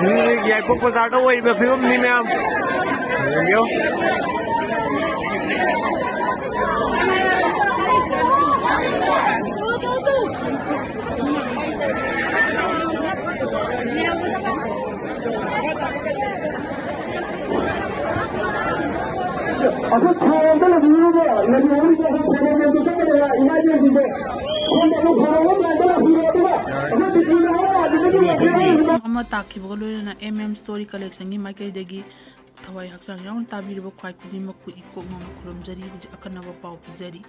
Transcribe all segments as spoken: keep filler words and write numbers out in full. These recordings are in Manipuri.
ꯍꯧꯖꯤꯛ ꯌꯥꯏꯄꯣꯛ ꯕꯖꯥꯔꯗ ꯑꯣꯏꯔꯤꯕ ꯐꯤꯕꯝꯅꯤ ꯃꯌꯥꯝ꯫ ꯌꯦꯡꯕꯤꯌꯨ꯫ ꯑꯩꯈꯣꯏ ꯊꯧꯔꯝꯗ ꯂꯩꯕꯤꯔꯤꯕ ꯂꯩꯃꯤꯟꯅꯔꯤꯕ ꯑꯩꯈꯣꯏ ꯈꯨꯡꯒꯪꯒꯤ ꯑꯇꯣꯞꯄ ꯏꯃꯥ ꯏꯕꯦꯟꯁꯤꯡꯗꯣ ꯁꯣꯝꯗ ꯑꯃꯨꯛ ꯊꯧꯔꯝ ꯑꯃ ꯂꯥꯛꯄ ꯂꯥꯛꯄꯤꯔꯣ, ꯑꯗꯨꯒ ꯑꯩꯈꯣꯏ ꯕꯤꯄꯤꯅ ꯑꯃ ꯑꯗꯨꯗꯒꯤ ꯂꯥꯛꯄꯤꯔꯣ꯫ ꯄꯨꯡ ꯑꯃ ꯇꯥꯈꯤꯕꯒ ꯂꯣꯏꯅꯅ M M Story Collectionꯒꯤ ꯃꯥꯏꯀꯩꯗꯒꯤ ꯊꯋꯥꯏ ꯍꯛꯆꯥꯡ ꯌꯥꯎꯅ ꯇꯥꯕꯤꯔꯤꯕ ꯈ꯭ꯋꯥꯏ ꯈꯨꯗꯤꯡꯃꯛꯄꯨ ꯏꯀꯣꯛ ꯅꯧꯅ ꯈꯨꯔꯨꯝꯖꯔꯤ꯫ ꯍꯧꯖꯤꯛ ꯑꯈꯟꯅꯕ ꯄꯥꯎ ꯄꯤꯖꯔꯤ꯫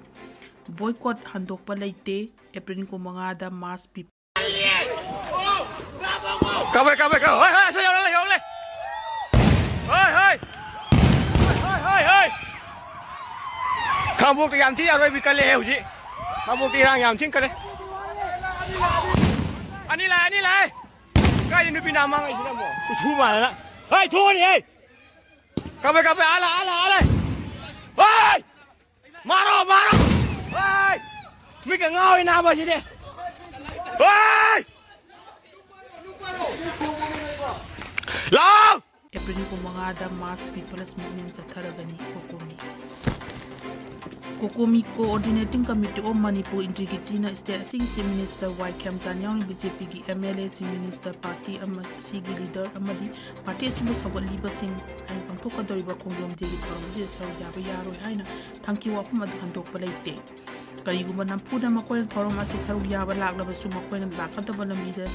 Boycott ꯍꯟꯗꯣꯛꯄ ꯂꯩꯇꯦ꯫ April ꯀꯨꯟꯃꯉꯥꯗ mass ꯄꯤ- ꯀꯥꯞꯄꯦ, ꯀꯥꯞꯄꯦ, ꯀꯥꯞꯄꯦ꯫ ꯍꯣꯏ, ꯍꯣꯏ, ꯑꯁ, ꯌꯧꯔꯦ, ꯌꯧꯔꯦ꯫ ꯍꯣꯏ, ꯍꯣꯏ꯫ ꯍꯣꯏ, ꯍꯣꯏ, ꯍꯣꯏ꯫ ꯈꯥꯡꯕꯣꯛꯇ ꯌꯥꯝ ꯊꯤ ꯑꯔꯣꯏꯕꯤ ꯀꯜꯂꯦꯍꯦ ꯍꯧꯖꯤꯛ꯫ ꯈꯥꯡꯕꯣꯛꯇ ꯏꯔꯥꯡ ꯌꯥꯝ ꯊꯤꯅ ꯀꯜꯂꯦ꯫ ꯑꯅꯤ ꯂꯥꯛꯑꯦ, ꯑꯅꯤ ꯂꯥꯛꯑꯦ꯫ ꯀꯥꯏꯗ ꯅꯨꯄꯤ ꯅꯍꯥ ꯃꯥꯡꯉꯛꯏꯁꯤꯅ ꯑꯃꯨꯛ? ꯎꯊꯨ ꯃꯥꯜꯂꯅ꯫ ꯍꯣꯏ, ꯊꯣꯛꯑꯅꯤ, ꯍꯦ꯫ ꯀꯥꯞꯄꯦ, ꯀꯥꯞꯄꯦ, ꯑꯥ ꯂꯥꯛ, ꯑꯥ ꯂꯥꯛ, ꯑꯥ ꯂꯥꯛ꯫ ꯍꯣꯏ! ꯃꯥꯔꯣ, ꯃꯥꯔꯣ! ꯍꯣꯏ! ꯃꯤꯠꯀ ꯉꯥꯎꯔꯦ ꯅꯥꯕ ꯁꯤꯗꯤ꯫ ꯍꯣꯏ! ꯂꯥꯎ! April ꯀꯨꯟꯃꯉꯥꯗ mass People's Movement ꯆꯠꯊꯔꯒꯅꯤ꯫ COCOMI, COCOMI Coordinating Committee of Manipur, ꯏꯟꯇ꯭ꯔꯤꯒꯤꯇꯤꯅ state ꯑꯁꯤꯒꯤ Chief Minister ꯋꯥꯏ ꯈꯦꯝꯆꯥꯟ ꯌꯥꯎꯅ BJPꯒꯤ MLA, Chief Minister, party ꯑꯃ, ꯑꯁꯤꯒꯤ leader ꯑꯃꯗꯤ party ꯑꯁꯤꯕꯨ ꯁꯧꯒꯠꯂꯤꯕꯁꯤꯡ ꯍꯌꯦꯡ ꯄꯥꯡꯊꯣꯛꯀꯗꯧꯔꯤꯕ ꯈꯣꯡꯖꯣꯝ dayꯒꯤ ꯊꯧꯔꯝ ꯑꯁꯤꯗ ꯁꯔꯨꯛ ꯌꯥꯕ ꯌꯥꯔꯣꯏ ꯍꯥꯏꯅ ꯊꯝꯈꯤꯕ ꯋꯥꯐꯝ ꯑꯗꯨ ꯍꯟꯗꯣꯛꯄ ꯂꯩꯇꯦ꯫ ꯀꯔꯤꯒꯨꯝꯕ ꯅꯝꯐꯨꯗ ꯃꯈꯣꯏꯅ ꯊꯧꯔꯝ ꯑꯁꯤ ꯁꯔꯨꯛ ꯌꯥꯕ ꯂꯥꯛꯂꯕꯁꯨ, ꯃꯈꯣꯏꯅ ꯂꯥꯛꯀꯗꯕ ꯂꯝꯕꯤꯗ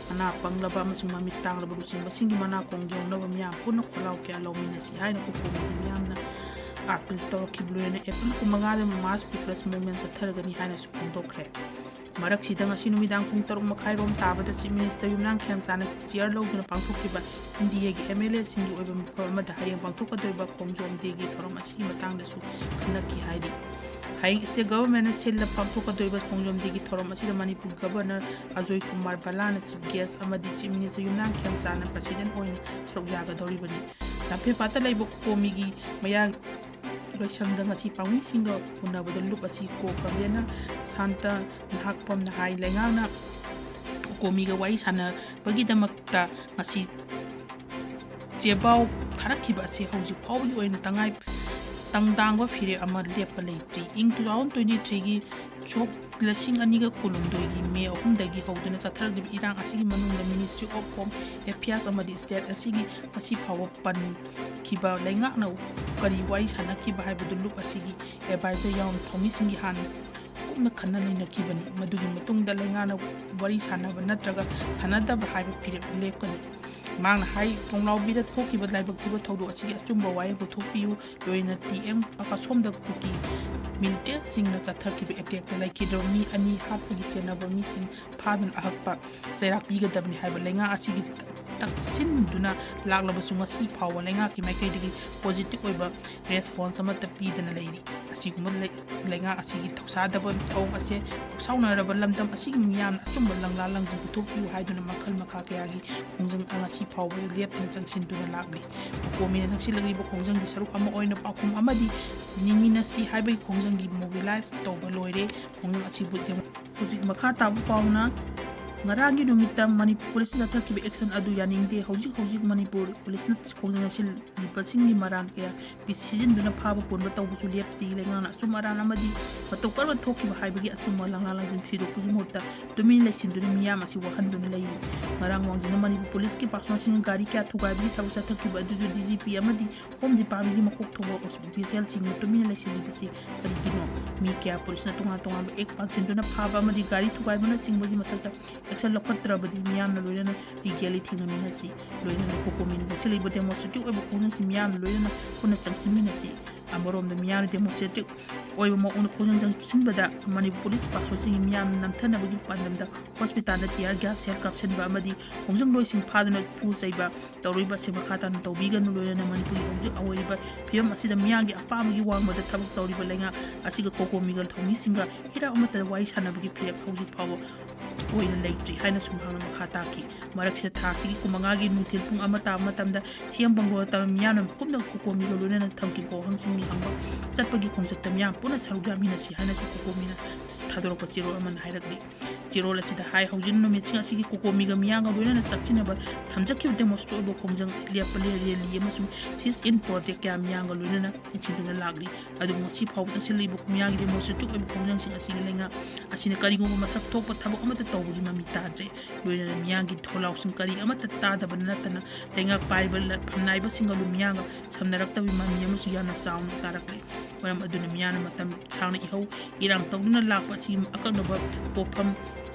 ꯃꯅꯥ ꯄꯪꯂꯕ ꯑꯃꯁꯨꯡ ꯃꯃꯤꯠ ꯇꯥꯡꯂꯕ ꯂꯨꯆꯤꯡꯕꯁꯤꯡꯒꯤ ꯃꯅꯥ ꯀꯣꯡ ꯌꯧꯅꯕ ꯃꯤꯌꯥꯝ ꯄꯨꯟꯅ ꯈꯣꯜꯂꯥꯎ ꯀꯌꯥ ꯂꯧꯃꯤꯟꯅꯁꯤ ꯍꯥꯏꯅ ꯀꯣꯀꯣꯃꯤꯒꯤ ꯃꯤꯌꯥꯝꯅ ꯑꯥꯄꯤꯜ ꯇꯧꯔꯛꯈꯤꯕ ꯂꯣꯏꯅꯅ ꯑꯦꯄ꯭ꯔꯤꯜ ꯀꯨꯟꯃꯉꯥꯗ March People's Movement ꯆꯠꯊꯔꯒꯅꯤ ꯍꯥꯏꯅꯁꯨ ꯐꯣꯡꯗꯣꯛꯈ꯭ꯔꯦ꯫ ꯃꯔꯛꯁꯤꯗ ꯉꯁꯤ ꯅꯨꯃꯤꯗꯥꯡ ꯄꯨꯡ ꯇꯔꯨꯛ ꯃꯈꯥꯏ ꯔꯣꯝ ꯇꯥꯕꯗ Chief Minister ꯌꯨꯝꯅꯥꯝ ꯈꯦꯝꯆꯥꯅ chair ꯂꯧꯗꯨꯅ ꯄꯥꯡꯊꯣꯛꯈꯤꯕ ꯏꯟꯗꯤꯌꯥꯒꯤ MLAꯁꯤꯡꯒꯤ ꯑꯣꯏꯕ ꯃꯐꯝ ꯑꯃꯗ ꯍꯌꯦꯡ ꯄꯥꯡꯊꯣꯛꯀꯗꯧꯔꯤꯕ ꯈꯣꯡꯖꯣꯝ Dayꯒꯤ ꯊꯧꯔꯝ ꯑꯁꯤꯒꯤ ꯃꯇꯥꯡꯗꯁꯨ ꯈꯟꯅꯈꯤ ꯍꯥꯏꯔꯤ꯫ ꯍꯌꯦꯡ state governmentꯅ ꯁꯤꯜꯂ ꯄꯥꯡꯊꯣꯛꯀꯗꯧꯔꯤꯕ ꯈꯣꯡꯖꯣꯝ Dayꯒꯤ ꯊꯧꯔꯝ ꯑꯁꯤꯗ Manipur Governor Ajoy Kumar ꯕꯂꯥꯅ Chief Guest ꯑꯃꯗꯤ Chief Minister ꯌꯨꯝꯅꯥꯝ ꯈꯦꯝꯆꯥꯅ President ꯑꯣꯏꯅ ꯁꯔꯨꯛ ꯌꯥꯒꯗꯧꯔꯤꯕꯅꯤ꯫ ꯂꯝꯐꯦꯜꯄꯥꯠꯇ ꯂꯩꯕ ꯀꯣꯃꯤꯒꯤ ꯃꯌꯥꯡ ꯂꯣꯏꯁꯪꯗ ꯉꯁꯤ ꯄꯥꯎꯃꯤꯁꯤꯡꯒ ꯎꯅꯕꯗ ꯂꯨꯞ ꯑꯁꯤ ꯀꯣ ꯀꯟꯚꯦꯅꯔ ꯁꯥꯟꯇ ꯅꯍꯥꯛꯄꯝꯅ ꯍꯥꯏ, ꯂꯩꯉꯥꯛꯅ ꯀꯣꯃꯤꯒ ꯋꯥꯔꯤ ꯁꯥꯟꯅꯕꯒꯤꯗꯃꯛꯇ ꯉꯁꯤ ꯆꯦꯕꯥꯎ ꯊꯥꯔꯛꯈꯤꯕ ꯑꯁꯤ ꯍꯧꯖꯤꯛ ꯐꯥꯎꯕꯒꯤ ꯑꯣꯏꯅ ꯇꯉꯥꯏ ꯇꯪꯗꯥꯡꯕ ꯐꯤꯔꯦꯞ ꯑꯃ ꯂꯦꯞꯄ ꯂꯩꯇ꯭ꯔꯤ꯫ ꯏꯪ two thousand twenty threeꯒꯤ ꯁꯣꯛ ꯂꯤꯁꯤꯡ ꯑꯅꯤꯒ ꯀꯨꯟꯍꯨꯝꯗꯣꯏꯒꯤ ꯃꯦ ꯑꯍꯨꯝꯗꯒꯤ ꯍꯧꯗꯨꯅ ꯆꯠꯊꯔꯛꯂꯤꯕ ꯏꯔꯥꯡ ꯑꯁꯤꯒꯤ ꯃꯅꯨꯡꯗ Ministry of Home Affairs ꯑꯃꯗꯤ state ꯑꯁꯤꯒꯤ ꯉꯁꯤ ꯐꯥꯎꯕ ꯄꯟꯈꯤꯕ ꯂꯩꯉꯥꯛꯅ ꯀꯔꯤ ꯋꯥꯔꯤ ꯁꯥꯟꯅꯈꯤꯕ ꯍꯥꯏꯕꯗꯨ ꯂꯨꯞ ꯑꯁꯤꯒꯤ advisor ꯌꯥꯎꯅ ꯊꯧꯃꯤꯁꯤꯡꯒꯤ ꯍꯥꯟꯅ ꯀꯨꯞꯅ ꯈꯟꯅ ꯅꯩꯅꯈꯤꯕꯅꯤ꯫ ꯃꯗꯨꯒꯤ ꯃꯇꯨꯡꯗ ꯂꯩꯉꯥꯛꯅ ꯋꯥꯔꯤ ꯁꯥꯟꯅꯕ ꯅꯠꯇ꯭ꯔꯒ ꯁꯥꯟꯅꯗꯕ ꯍꯥꯏꯕ ꯐꯤꯔꯦꯞ ꯂꯦꯞꯀꯅꯤ꯫ ꯃꯍꯥꯛꯅ ꯍꯥꯏ, ꯊꯣꯡꯂꯥꯎꯕꯤꯗ ꯊꯣꯛꯈꯤꯕ ꯂꯥꯏꯕꯛ ꯊꯤꯕ ꯊꯧꯗꯣꯛ ꯑꯁꯤꯒꯤ ꯑꯆꯨꯝꯕ ꯋꯥꯌꯦꯜ ꯄꯨꯊꯣꯛꯄꯤꯌꯨ, ꯂꯣꯏꯅꯅ T M ꯑꯁꯣꯝꯗ ꯀꯨꯀꯤ militantꯁꯤꯡꯅ ꯆꯠꯊꯈꯤꯕ attackꯇ ꯂꯩꯈꯤꯗ꯭ꯔꯕ ꯃꯤ ꯑꯅꯤ ꯍꯥꯠꯄꯒꯤ ꯆꯦꯟꯅꯕ ꯃꯤꯁꯤꯡ ꯐꯥꯗꯨꯅ ꯑꯍꯛꯄ ꯆꯩꯔꯥꯛ ꯄꯤꯒꯗꯕꯅꯤ ꯍꯥꯏꯕ ꯂꯩꯉꯥꯛ ꯑꯁꯤꯒꯤ ꯇꯛꯁꯤꯟꯗꯨꯅ ꯂꯥꯛꯂꯕꯁꯨ ꯉꯁꯤ ꯐꯥꯎꯕ ꯂꯩꯉꯥꯛꯀꯤ ꯃꯥꯏꯀꯩꯗꯒꯤ positive ꯑꯣꯏꯕ response ꯑꯃꯠꯇ ꯄꯤꯗꯅ ꯂꯩꯔꯤ꯫ ꯑꯁꯤꯒꯨꯝꯕ ꯂꯩ-, ꯂꯩꯉꯥꯛ ꯑꯁꯤꯒꯤ ꯊꯧꯁꯥꯗꯕ ꯊꯧꯑꯣꯡ ꯑꯁꯦ ꯁꯥꯎꯅꯔꯕ ꯂꯝꯗꯝ ꯑꯁꯤꯒꯤ ꯃꯤꯌꯥꯝꯅ ꯑꯆꯨꯝꯕ ꯂꯪꯂꯥ ꯂꯪꯁꯤꯟ ꯄꯨꯊꯣꯛꯄꯤꯌꯨ ꯍꯥꯏꯗꯨꯅ ꯃꯈꯜ ꯃꯈꯥ ꯀꯌꯥꯒꯤ ꯈꯣꯡꯖꯪ ꯉꯁꯤ ꯐꯥꯎꯕꯗ ꯂꯦꯞꯇꯅ ꯆꯪꯁꯤꯟꯗꯨꯅ ꯂꯥꯛꯂꯤ꯫ ꯀꯣꯃꯤꯅ ꯆꯪꯁꯤꯜꯂꯛꯂꯤꯕ ꯈꯣꯡꯖꯪꯒꯤ ꯁꯔꯨꯛ ꯑꯃ ꯑꯣꯏꯅ ꯄꯥꯎꯈꯨꯝ ꯑꯃꯗꯤ ꯅꯤꯃꯤꯟꯅꯁꯤ ꯍꯥꯏꯕꯒꯤ ꯈꯣꯡꯖꯪꯒꯤ mobilize ꯇꯧꯕ ꯂꯣꯏꯔꯦ꯫ ꯈꯣꯡꯖꯪ ꯑꯁꯤꯕꯨ ꯗꯦꯃꯣ-, ꯍꯧꯖꯤꯛ ꯃꯈꯥ ꯇꯥꯕ ꯄꯥꯎꯅ, ꯉꯔꯥꯡꯒꯤ ꯅꯨꯃꯤꯠꯇ ꯃꯅꯤꯄꯨꯔ ꯄꯨꯂꯤꯁꯅ ꯆꯠꯊꯈꯤꯕ action ꯑꯗꯨ ꯌꯥꯅꯤꯡꯗꯦ꯫ ꯍꯧꯖꯤꯛ ꯍꯧꯖꯤꯛ ꯃꯅꯤꯄꯨꯔ ꯄꯨꯂꯤꯁꯅ ꯈꯣꯡꯖꯪ ꯆꯪꯁꯤꯜꯂꯤꯕꯁꯤꯡꯒꯤ ꯃꯔꯥꯜ ꯀꯌꯥ ꯁꯤꯖꯤꯟꯗꯨꯅ ꯐꯥꯕ ꯄꯨꯟꯕ ꯇꯧꯕꯁꯨ ꯂꯦꯞꯇ꯭ꯔꯤ꯫ ꯂꯩꯉꯥꯛꯅ ꯑꯆꯨꯝ ꯑꯔꯥꯟ ꯑꯃꯗꯤ ꯃꯇꯧ ꯀꯔꯝꯅ ꯊꯣꯛꯈꯤꯕ ꯍꯥꯏꯕꯒꯤ ꯑꯆꯨꯝꯕ ꯂꯪꯂꯥ ꯂꯪꯁꯤꯟ ꯊꯤꯗꯣꯛꯄꯒꯤ ꯃꯍꯨꯠꯇ ꯇꯨꯃꯤꯟ ꯂꯩꯁꯤꯟꯗꯨꯅ ꯃꯤꯌꯥꯝ ꯑꯁꯤ ꯋꯥꯍꯟꯗꯨꯅ ꯂꯩꯔꯤ꯫ ꯉꯔꯥꯡ ꯋꯥꯡꯖꯤꯡꯗ ꯃꯅꯤꯄꯨꯔ ꯄꯨꯂꯤꯁꯀꯤ personnelꯁꯤꯡꯅ ꯒꯥꯔꯤ ꯀꯌꯥ ꯊꯨꯒꯥꯏꯕꯒꯤ ꯊꯕꯛ ꯆꯠꯊꯈꯤꯕ ꯑꯗꯨꯁꯨ D G P ꯑꯃꯗꯤ Home Departmentꯀꯤ ꯃꯀꯣꯛ ꯊꯣꯡꯕ officialꯁꯤꯡꯅ ꯇꯨꯃꯤꯟꯅ ꯂꯩꯁꯤꯜꯂꯤꯕꯁꯤ ꯀꯔꯤꯒꯤꯅꯣ? ꯃꯤ ꯀꯌꯥ ꯄꯨꯂꯤꯁꯅ ꯇꯣꯉꯥꯟ ꯇꯣꯉꯥꯟꯕ act ꯄꯥꯟꯁꯤꯟꯗꯨꯅ ꯐꯥꯕ ꯑꯃꯗꯤ ꯒꯥꯔꯤ ꯊꯨꯒꯥꯏꯕꯅꯆꯤꯡꯕꯒꯤ ꯃꯊꯛꯇ action ꯂꯧꯈꯠꯇ꯭ꯔꯕꯗꯤ ꯃꯤꯌꯥꯝꯅ ꯂꯣꯏꯅꯅ legally ꯊꯦꯡꯅꯃꯤꯟꯅꯁꯤ꯫ ꯂꯣꯏꯅꯅ ꯀꯣꯀꯣꯃꯤꯅ ꯆꯪꯁꯤꯜꯂꯛꯂꯤꯕ demonstrative ꯑꯣꯏꯕ ꯈꯣꯡꯖꯪꯁꯤ ꯃꯤꯌꯥꯝꯅ ꯂꯣꯏꯅꯅ ꯄꯨꯟꯅ ꯆꯪꯁꯤꯟꯃꯤꯟꯅꯁꯤ꯫ ꯑꯃꯔꯣꯝꯗ ꯃꯤꯌꯥꯝꯅ democratic ꯑꯣꯏꯕ ꯃꯑꯣꯡꯗ ꯈꯣꯡꯖꯪ ꯆꯪꯁꯤꯟꯕꯗ ꯃꯅꯤꯄꯨꯔ police personnelꯁꯤꯡꯒꯤ ꯃꯤꯌꯥꯝꯅ ꯅꯝꯊꯅꯕꯒꯤ ꯄꯥꯟꯗꯝꯗ hospitalꯗ tear gas shell ꯀꯥꯞꯁꯤꯟꯕ ꯑꯃꯗꯤ ꯈꯣꯡꯖꯪꯂꯣꯏꯁꯤꯡ ꯐꯥꯗꯨꯅ ꯐꯨ ꯆꯩꯕ ꯇꯧꯔꯤꯕ ꯑꯁꯤ ꯃꯈꯥ ꯇꯥꯅ ꯇꯧꯕꯤꯒꯅꯨ, ꯂꯣꯏꯅꯅ ꯃꯅꯤꯄꯨꯔꯒꯤ ꯍꯧꯖꯤꯛ ꯑꯣꯏꯔꯤꯕ ꯐꯤꯕꯝ ꯑꯁꯤꯗ ꯃꯤꯌꯥꯝꯒꯤ ꯑꯄꯥꯝꯕꯒꯤ ꯋꯥꯡꯃꯗ ꯊꯕꯛ ꯇꯧꯔꯤꯕ ꯂꯩꯉꯥꯛ ꯑꯁꯤꯒ COCOMIꯒ ꯊꯧꯃꯤꯁꯤꯡꯒ ꯍꯤꯔꯝ ꯑꯃꯠꯇꯗ ꯋꯥꯔꯤ ꯁꯥꯟꯅꯕꯒꯤ ꯐꯤꯔꯦꯞ ꯍꯧꯖꯤꯛ ꯐꯥꯎꯕ ꯑꯣꯏꯅ ꯂꯩꯇ꯭ꯔꯤ ꯍꯥꯏꯅꯁꯨ ꯃꯍꯥꯛꯅ ꯃꯈꯥ ꯇꯥꯈꯤ꯫ ꯃꯔꯛꯁꯤꯗ ꯊꯥ ꯑꯁꯤꯒꯤ ꯀꯨꯟ ꯃꯉꯥꯒꯤ ꯅꯨꯡꯊꯤꯜ ꯄꯨꯡ ꯑꯃ ꯇꯥꯕ ꯃꯇꯝꯗ CM bungalow ꯇꯝꯕ ꯃꯤꯌꯥꯝꯅ ꯃꯐꯝꯗ COCOMIꯒ ꯂꯣꯏꯅꯅ ꯊꯝꯈꯤꯕ ꯋꯥꯍꯪꯁꯤꯡꯒꯤ ꯍꯪꯕ ꯆꯠꯄꯒꯤ ꯈꯣꯡꯆꯠꯇ ꯃꯤꯌꯥꯝ ꯄꯨꯟꯅ ꯁꯔꯨꯛ ꯌꯥꯃꯤꯟꯅꯁꯤ ꯍꯥꯏꯅꯁꯨ COCOMIꯅ ꯊꯥꯗꯣꯔꯛꯄ ꯆꯦꯔꯣꯜ ꯑꯃꯅ ꯍꯥꯏꯔꯛꯂꯤ꯫ ꯆꯦꯔꯣꯜ ꯑꯁꯤꯗ ꯍꯥꯏ, ꯍꯧꯖꯤꯛ ꯅꯨꯃꯤꯠꯁꯤꯡ ꯑꯁꯤꯒꯤ COCOMIꯒ ꯃꯤꯌꯥꯝꯒ ꯂꯣꯏꯅꯅ ꯆꯥꯛꯁꯤꯟꯅꯕ ꯊꯝꯖꯈꯤꯕ democratic ꯑꯣꯏꯕ ꯈꯣꯡꯖꯪ ꯂꯦꯞꯄ rally ꯑꯃꯁꯨꯡ cease and protest ꯀꯌꯥ ꯃꯤꯌꯥꯝꯒ ꯂꯣꯏꯅꯅ ꯌꯦꯡꯁꯤꯟꯗꯨꯅ ꯂꯥꯛꯂꯤ꯫ ꯑꯗꯨꯕꯨ ꯉꯁꯤ ꯐꯥꯎꯕ ꯆꯪꯁꯤꯜꯂꯛꯂꯤꯕ ꯃꯤꯌꯥꯝꯒꯤ democratic ꯑꯣꯏꯕ ꯈꯣꯡꯖꯪꯁꯤꯡ ꯑꯁꯤꯒꯤ ꯂꯩꯉꯥꯛ ꯑꯁꯤꯅ ꯀꯔꯤꯒꯨꯝꯕ ꯃꯁꯛ ꯊꯣꯛꯄ ꯊꯕꯛ ꯑꯃꯠꯇ ꯇꯧꯕꯒꯤ ꯃꯃꯤ ꯇꯥꯗ꯭ꯔꯦ꯫ ꯂꯣꯏꯅꯅ ꯃꯤꯌꯥꯝꯒꯤ ꯊꯣꯂꯥꯎꯁꯤꯡ ꯀꯔꯤ ꯑꯃꯠꯇ ꯇꯥꯗꯕ ꯅꯠꯇꯅ ꯂꯩꯉꯥꯛ ꯄꯥꯏꯔꯤꯕ ꯂ-, ꯐꯝꯅꯥꯏꯕꯁꯤꯡꯒ ꯃꯤꯌꯥꯝꯒ ꯁꯝꯅꯔꯛꯇꯕꯒꯤ ꯃꯃꯤ ꯑꯃꯁꯨ ꯌꯥꯝꯅ ꯆꯥꯎꯅ ꯇꯥꯔꯛꯂꯦ꯫ ꯃꯔꯝ ꯑꯗꯨꯅ ꯃꯤꯌꯥꯝꯅ ꯃꯇꯝ ꯁꯥꯡꯅ ꯏꯍꯧ ꯏꯔꯥꯡ ꯇꯧꯗꯨꯅ ꯂꯥꯛꯄ ꯑꯁꯤꯒꯤ ꯑꯀꯛꯅꯕ ꯄꯣꯠꯐꯝ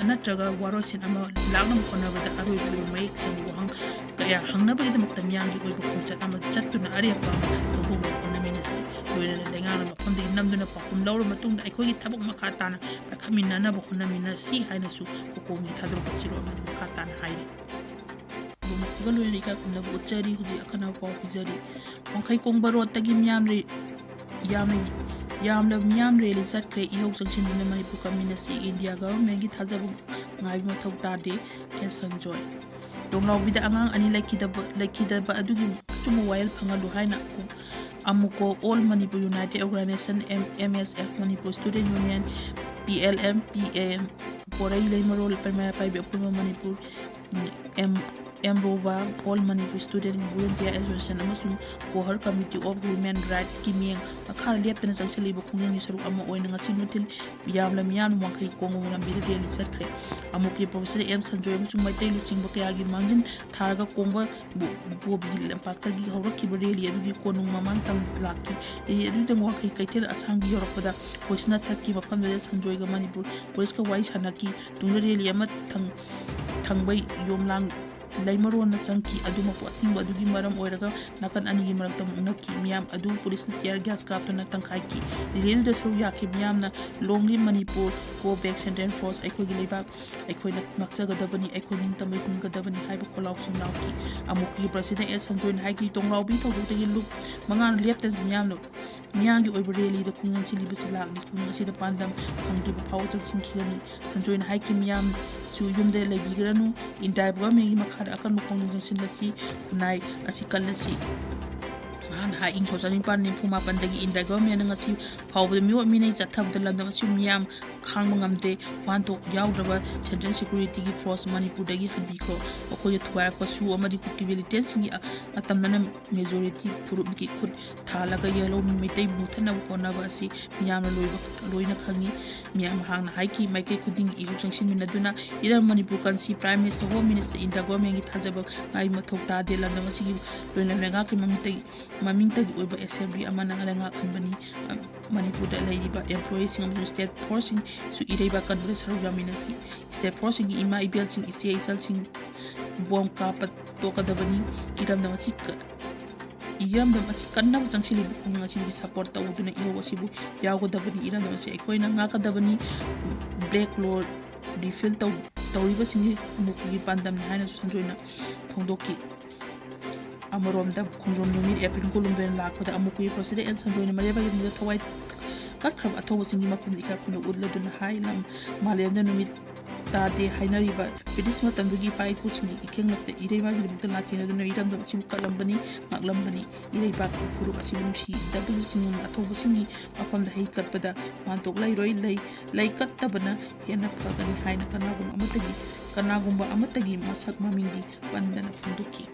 ꯅꯠꯇ꯭ꯔꯒ ꯋꯥꯔꯣꯏꯁꯤꯟ ꯑꯃ ꯂꯥꯛꯅꯕ ꯍꯣꯠꯅꯕꯗ ꯑꯔꯣꯏꯕ ꯑꯣꯏꯕ ꯃꯌꯦꯛ ꯁꯦꯡꯕ ꯋꯥꯍꯪ ꯀꯌꯥ ꯍꯪꯅꯕꯒꯤꯗꯃꯛꯇ ꯃꯤꯌꯥꯝꯒꯤ ꯑꯣꯏꯕ ꯈꯣꯡꯆꯠ ꯑꯃ ꯆꯠꯇꯨꯅ ꯑꯔꯦꯞꯄ ꯑꯃ ꯂꯧꯊꯣꯛꯅꯕ ꯍꯣꯠꯅꯃꯤꯟꯅꯁꯤ꯫ ꯂꯣꯏꯅꯅ ꯂꯩꯉꯥꯛꯅ ꯃꯐꯝꯗꯒꯤ ꯅꯝꯗꯨꯅ ꯄꯥꯎꯈꯨꯝ ꯂꯧꯔꯕ ꯃꯇꯨꯡꯗ ꯑꯩꯈꯣꯏꯒꯤ ꯊꯕꯛ ꯃꯈꯥ ꯇꯥꯅ ꯄꯥꯏꯈꯠꯃꯤꯟꯅꯅꯕ ꯍꯣꯠꯅꯃꯤꯟꯅꯁꯤ ꯍꯥꯏꯅꯁꯨ COCOMIꯒꯤ ꯊꯥꯗꯣꯔꯛꯄ ꯆꯦꯔꯣꯜ ꯑꯃꯅ ꯃꯈꯥ ꯇꯥꯅ ꯍꯥꯏꯔꯤ꯫ ꯂꯨꯃꯛꯄꯒ ꯂꯣꯏꯅꯅ ꯏꯀꯥꯏ ꯈꯨꯝꯅꯕ ꯎꯠꯆꯔꯤ꯫ ꯍꯧꯖꯤꯛ ꯑꯈꯟꯅꯕ ꯄꯥꯎ ꯄꯤꯖꯔꯤ꯫ ꯋꯥꯡꯈꯩ ꯀꯣꯡꯕ roadꯇꯒꯤ ꯃꯤꯌꯥꯝ ꯔꯦ-, ꯌꯥꯝꯅ, ꯌꯥꯝꯅ ꯃꯤꯌꯥꯝ rally ꯆꯠꯈ꯭ꯔꯦ꯫ ꯏꯍꯧ ꯆꯪꯁꯤꯟꯗꯨꯅ ꯃꯅꯤꯄꯨꯔ ꯀꯝꯃꯨꯅꯤꯁ ꯏꯟꯗꯤꯌꯥ governmentꯒꯤ ꯊꯥꯖꯕ ꯉꯥꯏꯕ ꯃꯊꯧ ꯇꯥꯗꯦ, ꯑꯦꯁ ꯁꯟꯖꯣꯏ꯫ ꯂꯣꯡꯂꯥꯎꯕꯤꯗ ꯑꯉꯥꯡ ꯑꯅꯤ ꯂꯩꯈꯤꯗꯕ, ꯂꯩꯈꯤꯗꯕ ꯑꯗꯨꯒꯤ ꯑꯆꯨꯝꯕ ꯋꯥꯌꯦꯜ ꯐꯪꯍꯜꯂꯨ ꯍꯥꯏꯅ ꯑꯃꯨꯀꯣ, All Manipur United Organisation, M-, MSF, Manipur Student Union, PLM, PM, ꯄꯣꯔꯩ ꯂꯩꯃꯔꯣꯜ ꯃꯩꯔꯥ ꯄꯥꯏꯕꯤ ꯑꯄꯨꯟꯕ Manipur, M-, MROWA, All Manipur Student Volunteer Association ꯑꯃꯁꯨꯡ ꯀꯣꯍꯔ Committee of Women Rightꯀꯤ ꯃꯤꯠꯌꯦꯡ ꯃꯈꯥꯗ ꯂꯦꯞꯇꯅ ꯆꯪꯁꯤꯜꯂꯤꯕ ꯈꯣꯡꯖꯪꯒꯤ ꯁꯔꯨꯛ ꯑꯃ ꯑꯣꯏꯅ ꯉꯁꯤ ꯅꯨꯡꯊꯤꯜ ꯌꯥꯝꯂ ꯃꯤꯌꯥꯝꯅ ꯋꯥꯡꯈꯩ ꯀꯣꯡꯕ ꯂꯝꯕꯤꯗ rally ꯆꯠꯈ꯭ꯔꯦ꯫ ꯑꯃꯨꯛꯀꯤ professor ꯑꯦꯝ ꯁꯟꯖꯣꯏ ꯑꯃꯁꯨꯡ ꯃꯩꯇꯩ ꯂꯨꯆꯤꯡꯕ ꯀꯌꯥꯒꯤ ꯃꯥꯡꯖꯤꯟ ꯊꯥꯔꯒ ꯀꯣꯡꯕ ꯕꯣ-, ꯕꯣꯕꯤ ꯂꯝꯄꯥꯛꯇꯒꯤ ꯍꯧꯔꯛꯈꯤꯕ rally ꯑꯗꯨꯒꯤ ꯀꯣꯅꯨꯡ ꯃꯃꯥꯡ ꯇꯝ ꯂꯥꯛꯈꯤ꯫ Rally ꯑꯗꯨꯗ ꯋꯥꯡꯈꯩ ꯀꯩꯊꯦꯜ ꯑꯁꯥꯡꯕꯤ ꯌꯧꯔꯛꯄꯗ policeꯅ ꯊꯠꯈꯤ꯫ ꯃꯐꯝꯗꯨꯗ ꯁꯟꯖꯣꯏꯒ ꯃꯅꯤꯄꯨꯔ policeꯀ ꯋꯥꯔꯤ ꯁꯥꯅꯈꯤ꯫ ꯇꯨꯡꯗ rally ꯑꯃ ꯊꯪ-, ꯊꯪꯕ ꯌꯣꯝꯂꯥꯡ ꯂꯩꯃꯔꯣꯟꯅ ꯆꯪꯈꯤ꯫ ꯑꯗꯨꯃꯛꯄꯨ ꯑꯊꯤꯡꯕ ꯑꯗꯨꯒꯤ ꯃꯔꯝ ꯑꯣꯏꯔꯒ ꯅꯥꯀꯟ ꯑꯅꯤꯒꯤ ꯃꯔꯛꯇ ꯃꯨꯛꯅꯈꯤ꯫ ꯃꯤꯌꯥꯝ ꯑꯗꯨ ꯄꯨꯂꯤꯁꯅ tear gas ꯀꯥꯞꯇꯨꯅ ꯇꯪꯈꯥꯏꯈꯤ꯫ Rally ꯗ ꯁꯔꯨꯛ ꯌꯥꯈꯤꯕ ꯃꯤꯌꯥꯝꯅ "Long live Manipur, go back Central Force, ꯑꯩꯈꯣꯏꯒꯤ ꯂꯩꯕꯥꯛ ꯑꯩꯈꯣꯏꯅ ꯉꯥꯛꯆꯒꯗꯕꯅꯤ, ꯑꯩꯈꯣꯏ ꯅꯤꯡꯇꯝꯅ ꯍꯤꯡꯒꯗꯕꯅꯤ" ꯍꯥꯏꯕ ꯈꯣꯜꯂꯥꯎꯁꯤꯡ ꯂꯥꯎꯈꯤ꯫ ꯑꯃꯨꯛꯀꯤ President ꯑꯦꯁ ꯁꯟꯖꯣꯏꯅ ꯍꯥꯏꯈꯤ, "ꯇꯣꯡꯂꯥꯎꯕꯤ ꯊꯧꯗꯣꯛꯇꯒꯤ ꯂꯨꯞ ꯃꯉꯥꯅ ꯂꯦꯞꯇꯅ ꯃꯤꯌꯥꯝꯅ ꯃꯤꯌꯥꯝꯒꯤ ꯑꯣꯏꯕ rally ꯗ ꯈꯣꯡꯖꯪ ꯆꯦꯜꯂꯤꯕꯁꯤ ꯂꯥꯛꯂꯤ꯫ ꯈꯣꯡꯖꯪ ꯑꯁꯤꯗ ꯄꯥꯟꯗꯝ ꯐꯪꯗ꯭ꯔꯤꯕ ꯐꯥꯎꯕ ꯆꯪꯁꯤꯟꯈꯤꯒꯅꯤ꯫ ꯁꯟꯖꯣꯏꯅ ꯍꯥꯏꯈꯤ, ꯃꯤꯌꯥꯝꯁꯨ ꯌꯨꯝꯗ ꯂꯩꯕꯤꯒꯅꯨ꯫ India government ꯀꯤ ꯃꯈꯥꯗ ꯑꯀꯟꯕ ꯈꯣꯡꯖꯪ ꯆꯪꯁꯤꯜꯂꯁꯤ, ꯈꯨꯟꯅꯥꯏ ꯑꯁꯤ ꯀꯜꯂꯁꯤ꯫ ꯃꯍꯥꯛꯅ ꯍꯥꯏ, ꯏꯪ ꯁꯣꯛ ꯆꯥꯝꯃꯔꯤ ꯅꯤꯐꯨ ꯃꯥꯄꯟꯗꯒꯤ India government ꯅ ꯉꯁꯤ ꯐꯥꯎꯕꯗ ꯃꯤꯑꯣꯠ ꯃꯤꯅꯩ ꯆꯠꯊꯕꯗ ꯂꯝꯗꯝ ꯑꯁꯤꯕꯨ ꯃꯤꯌꯥꯝ ꯈꯥꯡꯕ ꯉꯝꯗ꯭ꯔꯦ꯫ ꯋꯥꯍꯟꯊꯣꯛ ꯌꯥꯎꯗ꯭ꯔꯕ Central Security ꯒꯤ Force ꯃꯅꯤꯄꯨꯔꯗꯒꯤ ꯍꯟꯕꯤꯈ꯭ꯔꯣ꯫ ꯃꯈꯣꯏꯗ ꯊꯨꯒꯥꯏꯔꯛꯄ ꯁꯨ ꯑꯃꯗꯤ ꯀꯨꯀꯤ militant ꯁꯤꯡꯒꯤ ꯑ-, ꯑꯇꯝꯅꯅ majority ꯐꯨꯔꯨꯞꯀꯤ ꯈꯨꯠ ꯊꯥꯜꯂꯒ ꯌꯦꯜꯍꯧꯃꯤ ꯃꯩꯇꯩꯕꯨ ꯃꯨꯊꯠꯅꯕ ꯍꯣꯠꯅꯕ ꯑꯁꯤ ꯃꯤꯌꯥꯝꯅ ꯂꯣꯏꯕ, ꯂꯣꯏꯅ ꯈꯪꯏ꯫ ꯃꯤꯌꯥꯝ ꯃꯍꯥꯛꯅ ꯍꯥꯏꯈꯤ, ꯃꯥꯏꯀꯩ ꯈꯨꯗꯤꯡꯒꯤ ꯏꯍꯧ ꯆꯪꯁꯤꯟꯃꯤꯟꯅꯗꯨꯅ ꯏꯔꯝ Manipur ꯀꯟꯁꯤ Prime Minister, Home Minister, India government ꯀꯤ ꯊꯥꯖꯕ ꯉꯥꯏ ꯃꯊꯧ ꯇꯥꯗꯦ꯫ ꯂꯝꯗꯝ ꯑꯁꯤꯒꯤ ꯂꯣꯏꯅ ꯂꯩꯉꯥꯛꯀꯤ ꯃꯃꯤꯡꯇꯒꯤ, ꯃꯃꯤꯡꯇꯒꯤ ꯑꯣꯏꯕ Assembly ꯑꯃꯅ ꯂꯩꯉꯥꯛꯍꯟꯕꯅꯤ꯫ ꯃꯅꯤꯄꯨꯔꯗ ꯂꯩꯔꯤꯕ employee ꯁꯤꯡ ꯑꯃꯁꯨꯡ state force ꯁꯤꯡꯁꯨ ꯏꯔꯩꯕꯥꯛ ꯀꯟꯕꯗ ꯁꯔꯨꯛ ꯌꯥꯃꯤꯟꯅꯁꯤ꯫ State force ꯁꯤꯡꯒꯤ ꯏꯃꯥ ꯏꯕꯦꯜꯁꯤꯡ, ꯏꯆꯦ ꯏꯆꯜꯁꯤꯡ ꯕꯣꯝ ꯀꯥꯞꯄ ꯇꯣꯛꯀꯗꯕꯅꯤ꯫ ꯏꯔꯝꯗꯝ ꯑꯁꯤ ꯀ-, ꯏꯔꯝꯗꯝ ꯑꯁꯤ ꯀꯟꯅꯕ ꯆꯪꯁꯤꯜꯂꯤꯕ ꯈꯣꯡꯖꯪ ꯑꯁꯤꯒꯤ support ꯇꯧꯗꯨꯅ ꯏꯍꯧ ꯑꯁꯤꯕꯨ ꯌꯥꯎꯒꯗꯕꯅꯤ꯫ ꯏꯔꯝꯗꯝ ꯑꯁꯤ ꯑꯩꯈꯣꯏꯅ ꯉꯥꯛꯀꯗꯕꯅꯤ꯫ Black law repeal ꯇꯧ-, repeal ꯇꯧ-, ꯇꯧꯔꯤꯕꯁꯤꯡꯒꯤ ꯑꯃꯨꯛꯀꯒꯤ ꯄꯥꯟꯗꯝꯅꯤ ꯍꯥꯏꯅꯁꯨ ꯁꯟꯖꯣꯏꯅ ꯐꯣꯡꯗꯣꯛꯈꯤ꯫ ꯑꯃꯔꯣꯝꯗ ꯈꯣꯡꯖꯣꯝ ꯅꯨꯃꯤꯠ April ꯀꯨꯟꯍꯨꯝꯗꯣꯏꯅ ꯂꯥꯛꯄꯗ ꯑꯃꯨꯛꯀꯒꯤ President ꯑꯦꯁ ꯁꯟꯖꯣꯏꯅ ꯃꯔꯩꯕꯥꯛꯀꯤ ꯃꯅꯨꯡꯗ ꯊꯋꯥꯏ ꯀꯠꯈ꯭ꯔꯕ ꯑꯊꯧꯕꯁꯤꯡꯒꯤ ꯃꯐꯝꯗ ꯏꯀꯥꯏ ꯈꯨꯝꯅꯕ ꯎꯠꯂꯗꯨꯅ ꯍꯥꯏ, ꯂꯝ ꯃꯥꯂꯦꯝꯗ ꯅꯨꯃꯤꯠ ꯇꯥꯗꯦ ꯍꯥꯏꯅꯔꯤꯕ British ꯃꯇꯝꯗꯨꯒꯤ ꯏꯄꯥ ꯏꯄꯨꯁꯤꯡꯒꯤ ꯏꯈꯦꯡꯂꯛꯇ ꯏꯔꯩꯕꯥꯛꯀꯤꯗꯃꯛꯇ ꯂꯥꯟꯊꯦꯡꯅꯗꯨꯅ ꯏꯔꯝꯗꯝ ꯑꯁꯤꯕꯨ ꯀꯜꯂꯝꯕꯅꯤ, ꯉꯥꯛꯂꯝꯕꯅꯤ꯫ ꯏꯔꯩꯕꯥꯛꯀꯤ ꯐꯨꯔꯨꯞ ꯑꯁꯤꯕꯨ ꯅꯨꯡꯁꯤꯗꯕꯁꯤꯡ ꯑꯊꯧꯕꯁꯤꯡꯒꯤ ꯃꯐꯝꯗ ꯍꯩ ꯀꯠꯄꯗ ꯋꯥꯍꯟꯊꯣꯛ ꯂꯩꯔꯣꯏ꯫ ꯂꯩ, ꯂꯩ ꯀꯠꯇꯕꯅ ꯍꯦꯟꯅ ꯐꯒꯅꯤ ꯍꯥꯏꯅ ꯀꯅꯥꯒꯨꯝꯕ ꯑꯃꯠꯇꯒꯤ, ꯀꯅꯥꯒꯨꯝꯕ ꯑꯃꯠꯇꯒꯤ ꯃꯁꯛ ꯃꯃꯤꯡꯗꯤ ꯄꯟꯗꯅ ꯐꯣꯡꯗꯣꯛꯈꯤ꯫